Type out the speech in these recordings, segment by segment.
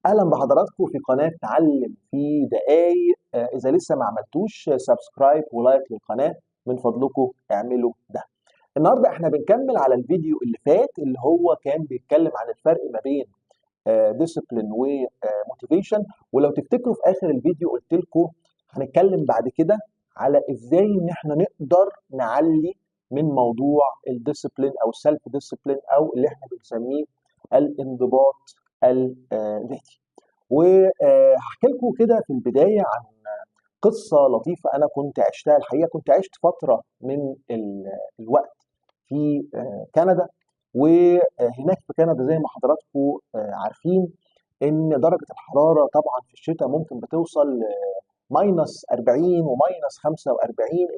اهلا بحضراتكم في قناة تعلم في دقايق. اذا لسه ما عملتوش subscribe و like للقناة من فضلكم اعملوا ده. النهارده احنا بنكمل على الفيديو اللي فات اللي هو كان بيتكلم عن الفرق ما بين discipline و motivation. ولو تفتكروا في اخر الفيديو قلت لكم هنتكلم بعد كده على ازاي ان احنا نقدر نعلي من موضوع ال discipline او ال self discipline او اللي احنا بنسميه الانضباط الذاتي. وهحكي لكم كده في البداية عن قصة لطيفة انا كنت عشتها. الحقيقة كنت عشت فترة من الوقت في كندا، وهناك في كندا زي ما حضراتكم عارفين ان درجه الحرارة طبعا في الشتاء ممكن بتوصل minus 40 و minus 45،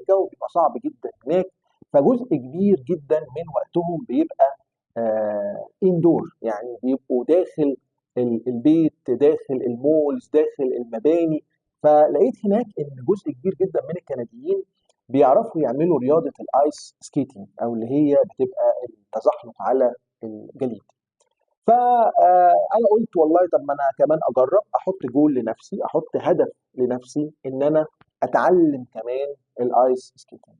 الجو بيبقى صعب جدا هناك. فجزء كبير جدا من وقتهم بيبقى indoor، يعني بيبقوا داخل البيت، داخل ال malls، داخل المباني. فلقيت هناك ان جزء كبير جدا من الكنديين بيعرفوا يعملوا رياضة ال ice skating او اللي هي بتبقى التزحلق على الجليد. فانا قلت والله طب ما انا كمان اجرب، احط جول لنفسي، احط هدف لنفسي ان انا اتعلم كمان ال ice skating.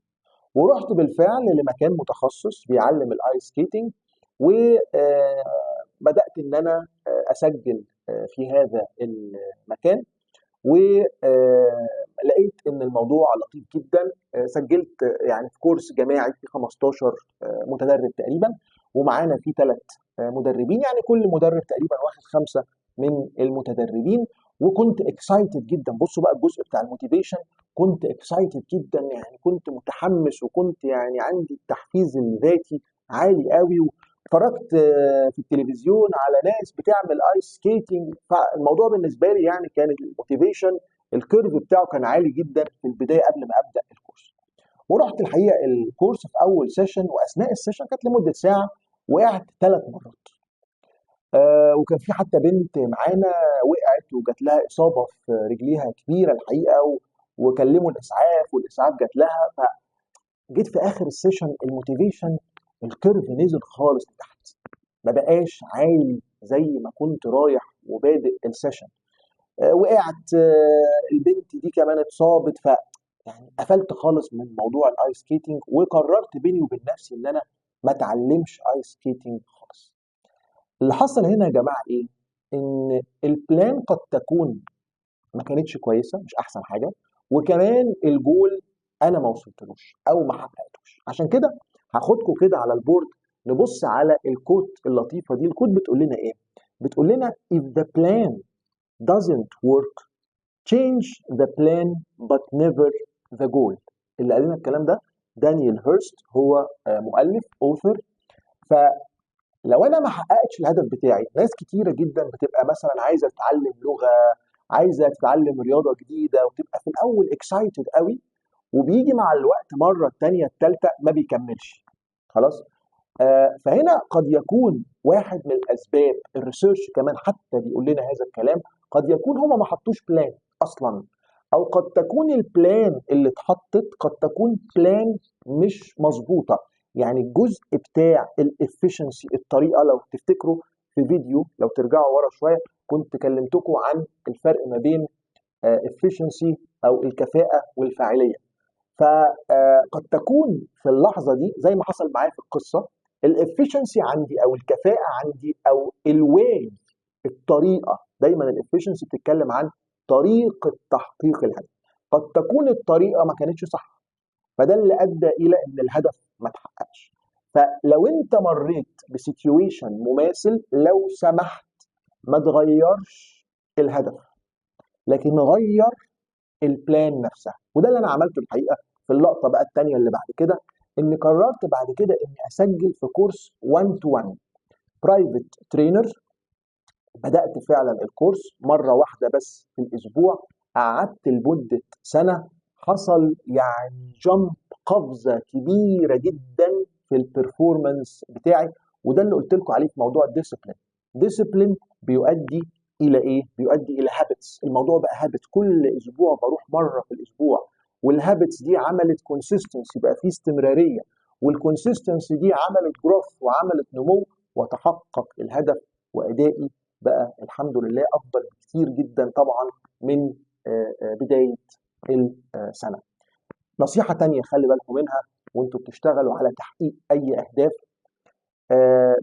ورحت بالفعل لمكان متخصص بيعلم ال ice skating، وبدات ان انا اسجل في هذا المكان. ولقيت ان الموضوع لطيف جدا. سجلت يعني في كورس جماعي في 15 متدرب تقريبا، ومعانا في 3 مدربين، يعني كل مدرب تقريبا واخد 5 من المتدربين. وكنت excited جدا. بصوا بقى الجزء بتاع ال motivation، كنت excited جدا، يعني كنت متحمس، وكنت يعني عندي التحفيز الذاتي عالي قوي. اتفرجت في التلفزيون على ناس بتعمل ice skating، فالموضوع بالنسبة لي يعني كان ال motivation ال curve بتاعه كان عالي جدا في البداية قبل ما ابدا الكورس. ورحت الحقيقة الكورس في اول session، واثناء ال session كانت لمدة ساعة، وقعت 3 مرات. وكان في حتى بنت معانا وقعت وجات لها اصابه في رجليها كبيرة الحقيقة، وكلموا الاسعاف والاسعاف جات لها. فجيت في اخر ال session ال motivation ال curve نزل خالص لتحت، ما بقاش عالي زي ما كنت رايح وبادئ ال session. وقعت، البنت دي كمان اتصابت، ف يعني قفلت خالص من موضوع ال ice skating، وقررت بيني وبين نفسي ان انا ما اتعلمش ice skating خالص. اللي حصل هنا يا جماعة ايه؟ ان ال plan قد تكون ما كانتش كويسة، مش احسن حاجة، وكمان الجول انا ما وصلتلوش او ما حققتوش. عشان كده هاخدكم كده على ال board نبص على ال quote اللطيفة دي. ال quote بتقول لنا ايه؟ بتقول لنا if the plan doesn't work change the plan but never the goal. اللي قال لنا الكلام ده دانيال هيرست، هو مؤلف author. فلو انا ما حققتش الهدف بتاعي، ناس كتيرة جدا بتبقى مثلا عايزه تتعلم لغة، عايزه تتعلم رياضة جديدة، وتبقى في الاول excited قوي، وبيجي مع الوقت مرة الثانية الثالثة ما بيكملش خلاص. فهنا قد يكون واحد من الاسباب، ال research كمان حتى بيقول لنا هذا الكلام، قد يكون هما ما حطوش plan اصلا، او قد تكون ال plan اللي اتحطت قد تكون plan مش مظبوطة. يعني الجزء بتاع ال efficiency، الطريقة، لو تفتكروا في فيديو لو ترجعوا ورا شوية كنت كلمتكم عن الفرق ما بين efficiency او الكفاءة والفاعليه. فقد تكون في اللحظة دي زي ما حصل معايا في القصة، ال efficiency عندي او الكفاءة عندي او ال way، الطريقة، دايما ال efficiency بتتكلم عن طريقه تحقيق الهدف، قد تكون الطريقة ما كانتش صح، فده اللي ادى الى ان الهدف ما اتحققش. فلو انت مريت ب situation مماثل، لو سمحت ما تغيرش الهدف، لكن غير ال plan نفسها. وده اللي انا عملته الحقيقة في اللقطة بقى الثانية اللي بعد كده، اني قررت بعد كده اني اسجل في كورس 1 to 1 private trainer. بدات فعلا الكورس مرة واحدة بس في الاسبوع، قعدت لمدة سنة، حصل يعني jump، قفزه كبيرة جدا في ال performance بتاعي. وده اللي قلت لكم عليه في موضوع ال discipline. discipline بيؤدي الى ايه؟ بيؤدي الى habits. الموضوع بقى habit، كل اسبوع بروح مرة في الاسبوع، وال habits دي عملت consistency، بقى في استمرارية، وال consistency دي عملت growth وعملت نمو، وتحقق الهدف وادائي بقى الحمد لله افضل بكتير جدا طبعا من بداية السنة. نصيحة تانية خلي بالكم منها وانتوا بتشتغلوا على تحقيق اي اهداف،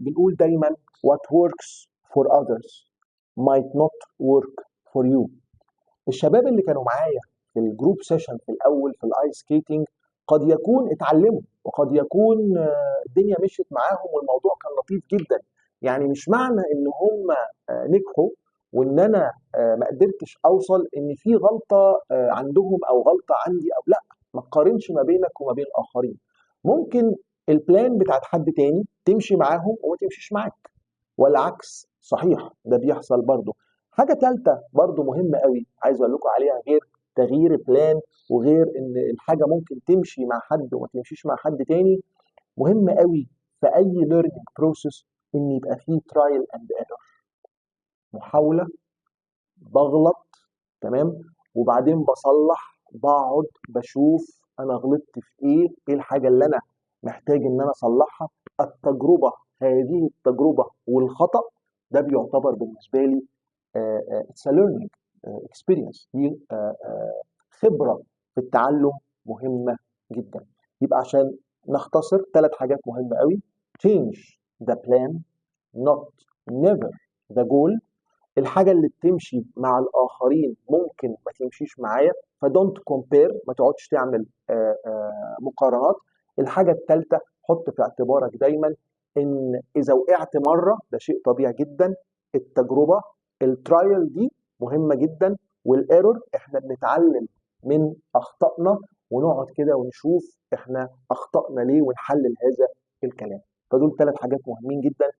بنقول دايما what works for others might not work for you. الشباب اللي كانوا معايا في ال group session في الاول في ال ice skating قد يكون اتعلموا، وقد يكون الدنيا مشيت معاهم والموضوع كان لطيف جدا. يعني مش معنى ان هم نجحوا وان انا ما قدرتش اوصل ان في غلطه عندهم او غلطه عندي، او لا، ما تقارنش ما بينك وما بين الاخرين. ممكن ال plan بتاعت حد تاني تمشي معاهم وما تمشيش معاك، والعكس صحيح، ده بيحصل برضو. حاجة تالتة برضو مهمة قوي عايز اقول لكم عليها، غير تغيير plan وغير ان الحاجة ممكن تمشي مع حد وما تمشيش مع حد تاني، مهم قوي في اي learning process ان يبقى فيه trial and error، محاولة، بغلط تمام، وبعدين بصلح، بقعد بشوف انا غلطت في ايه، ايه الحاجة اللي انا محتاج ان انا اصلحها. التجربة، هذه التجربة والخطأ ده بيعتبر بالنسبة لي it's a learning experience، دي خبرة في التعلم مهمة جدا. يبقى عشان نختصر 3 حاجات مهمة قوي: change the plan, not never the goal. الحاجة اللي بتمشي مع الآخرين ممكن ما تمشيش معايا، ف don't compare، ما تقعدش تعمل مقارنات. الحاجة الثالثة، حط في اعتبارك دايما إن إذا وقعت مرة ده شيء طبيعي جدا، التجربة ال trial دي مهمة جدا، وال error احنا بنتعلم من أخطائنا، ونقعد كده ونشوف احنا أخطأنا ليه ونحلل هذا الكلام. فدول 3 حاجات مهمين جدا.